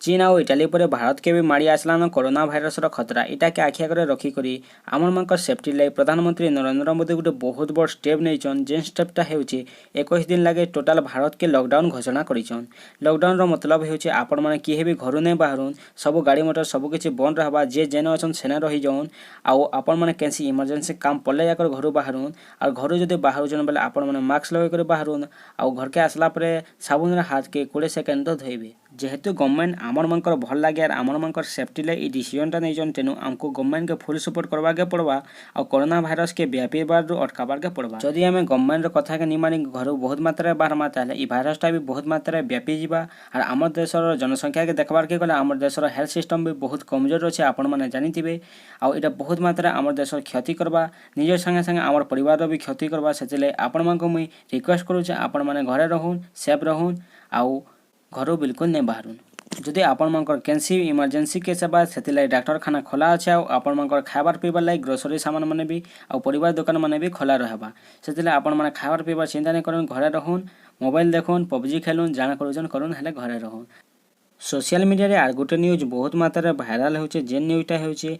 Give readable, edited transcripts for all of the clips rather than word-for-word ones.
ଚୀନ୍ ଆଉ ଇଟାଲୀ ପରେ ଭାରତକେ ବି ମାଡ଼ି ଆସିଲାନ କରୋନା ଭାଇରସର ଖତରା। ଇଟାକେ ଆଖି ଆଗରେ ରଖିକରି ଆମରମାନଙ୍କର ସେଫ୍ଟି ଲାଗି ପ୍ରଧାନମନ୍ତ୍ରୀ ନରେନ୍ଦ୍ର ମୋଦି ଗୋଟେ ବହୁତ ବଡ଼ ଷ୍ଟେପ୍ ନେଇଛନ୍, ଯେନ୍ ଷ୍ଟେପ୍ଟା ହେଉଛି 21 ଦିନ ଲାଗି ଟୋଟାଲ ଭାରତକେ ଲକଡାଉନ୍ ଘୋଷଣା କରିଛନ୍। ଲକଡାଉନର ମତଲବ ହେଉଛି ଆପଣମାନେ କିଏ ବି ଘରୁ ନାଇଁ ବାହାରୁନ୍, ସବୁ ଗାଡ଼ି ମଟର ସବୁ କିଛି ବନ୍ଦ ରହବା। ଯିଏ ଯେନେ ଅଛନ୍ ସେନେ ରହିଯାଉନ୍। ଆଉ ଆପଣମାନେ କେନ୍ସି ଇମର୍ଜେନ୍ସି କାମ ପଡ଼ଲେ ଯାକର ଘରୁ ବାହାରୁନ୍। ଆଉ ଘରୁ ଯଦି ବାହାରୁଛନ୍ ବେଲେ ଆପଣମାନେ ମାସ୍କ ଲଗେଇକରି ବାହାରୁନ୍ ଆଉ ଘରକେ ଆସିଲା ପରେ ସାବୁନରେ ହାତକେ 20 ସେକେଣ୍ଡ ତ ଧୋଇବେ। ଯେହେତୁ ଗଭର୍ଣ୍ଣମେଣ୍ଟ ଆମରମାନଙ୍କର ଭଲ ଲାଗେ ଆର୍ ଆମରମାନଙ୍କର ସେଫ୍ଟି ଲାଗି ଇ ଡିସିଜନଟା ନେଇଛନ୍, ତେଣୁ ଆମକୁ ଗଭର୍ଣ୍ଣମେଣ୍ଟକେ ଫୁଲ୍ ସପୋର୍ଟ କରବାକେ ପଡ଼ବା ଆଉ କରୋନା ଭାଇରସକେ ବ୍ୟାପିବାରୁ ଅଟକାବାରକେ ପଡ଼ବା। ଯଦି ଆମେ ଗଭର୍ଣ୍ଣମେଣ୍ଟର କଥାକେ ନି ମାନି ଘରୁ ବହୁତ ମାତ୍ରାରେ ବାହାରମା, ତାହେଲେ ଇ ଭାଇରସଟା ବି ବହୁତ ମାତ୍ରାରେ ବ୍ୟାପିଯିବା। ଆର୍ ଆମର ଦେଶର ଜନସଂଖ୍ୟାକେ ଦେଖବାର୍କେ ଗଲେ ଆମର ଦେଶର ହେଲ୍ଥ ସିଷ୍ଟମ୍ ବି ବହୁତ କମଜୋର ଅଛି, ଆପଣମାନେ ଜାଣିଥିବେ। ଆଉ ଏଇଟା ବହୁତ ମାତ୍ରାରେ ଆମର ଦେଶର କ୍ଷତି କରବା, ନିଜର ସାଙ୍ଗେ ସାଙ୍ଗେ ଆମର ପରିବାରର ବି କ୍ଷତି କରବା। ସେଥିଲାଗି ଆପଣମାନଙ୍କୁ ମୁଇଁ ରିକ୍ୱେଷ୍ଟ କରୁଛେ, ଆପଣମାନେ ଘରେ ରହୁନ୍, ସେଫ୍ ରହୁନ୍ ଆଉ ଘରୁ ବିଲକୁଲ ନାଇଁ ବାହାରୁନ୍। ଯଦି ଆପଣମାନଙ୍କର କେନ୍ସି ଇମର୍ଜେନ୍ସି କେସ୍ ହେବା, ସେଥିଲାଗି ଡାକ୍ତରଖାନା ଖୋଲା ଅଛି। ଆଉ ଆପଣମାନଙ୍କର ଖାଇବାର୍ ପିଇବାର୍ ଲାଗି ଗ୍ରୋସରୀ ସାମାନ ମାନେ ବି ଆଉ ପରିବା ଦୋକାନ ମାନେ ବି ଖୋଲା ରହେବା। ସେଥିଲାଗି ଆପଣମାନେ ଖାଇବାର୍ ପିଇବାର୍ ଚିନ୍ତା ନାଇଁ କରୁନ୍, ଘରେ ରହୁନ୍, ମୋବାଇଲ ଦେଖୁନ୍, ପବଜି ଖେଲୁନ୍, ଜାଣା କରୁଛନ୍ କରୁନ୍, ହେଲେ ଘରେ ରହୁନ୍। ସୋସିଆଲ ମିଡ଼ିଆରେ ଆର୍ ଗୋଟେ ନ୍ୟୁଜ୍ ବହୁତ ମାତ୍ରାରେ ଭାଇରାଲ ହେଉଛି, ଯେନ୍ ନ୍ୟୁଜ୍ଟା ହେଉଛି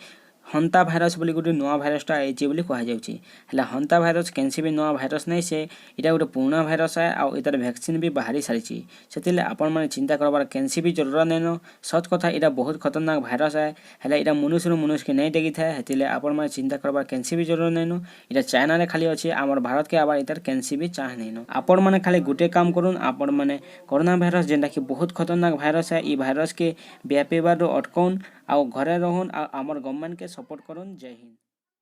ହନ୍ତା ଭାଇରସ ବୋଲି ଗୋଟେ ନୂଆ ଭାଇରସଟା ଆଇଛି ବୋଲି କୁହାଯାଉଛି। ହେଲେ ହନ୍ତା ଭାଇରସ କେନ୍ସି ବି ନୂଆ ଭାଇରସ ନାଇଁ ସେ, ଏଇଟା ଗୋଟେ ପୁରୁଣା ଭାଇରସ ଆଏ ଆଉ ଏତାର ଭ୍ୟାକ୍ସିନ୍ ବି ବାହାରି ସାରିଛି। ସେଥିଲାଗି ଆପଣମାନେ ଚିନ୍ତା କରବାର କେନ୍ସି ବି ଜରୁରତ ନାଇଁନ। ସତ୍ କଥା, ଏଇଟା ବହୁତ ଖତରନାକ ଭାଇରସ ଆଏ, ହେଲେ ଏଇଟା ମନୁଷ୍ୟରୁ ମନୁଷ୍ୟକେ ନାଇଁ ଡେଗିଥାଏ। ହେଥିଲାଗି ଆପଣମାନେ ଚିନ୍ତା କରବାର କେନ୍ସି ବି ଜରୁରତ ନାଇଁନ। ଏଇଟା ଚାଇନାରେ ଖାଲି ଅଛି, ଆମର ଭାରତକେ ଆବାର ଏତାର କେନ୍ସି ବି ଚାନ୍ସ ନାଇଁନ। ଆପଣମାନେ ଖାଲି ଗୋଟେ କାମ କରୁନ୍, ଆପଣମାନେ କରୋନା ଭାଇରସ, ଯେନ୍ଟାକି ବହୁତ ଖତରନାକ ଭାଇରସ ଆଏ, ଇ ଭାଇରସକେ ବ୍ୟାପିବାରୁ ଅଟକଉନ୍ ଆଉ ଘରେ ରହୁନ୍ ଆଉ ଆମର ଗଭର୍ଣ୍ଣମେଣ୍ଟକେ ସପୋର୍ଟ କରୁନ୍। ଜୟ ହିନ୍ଦ।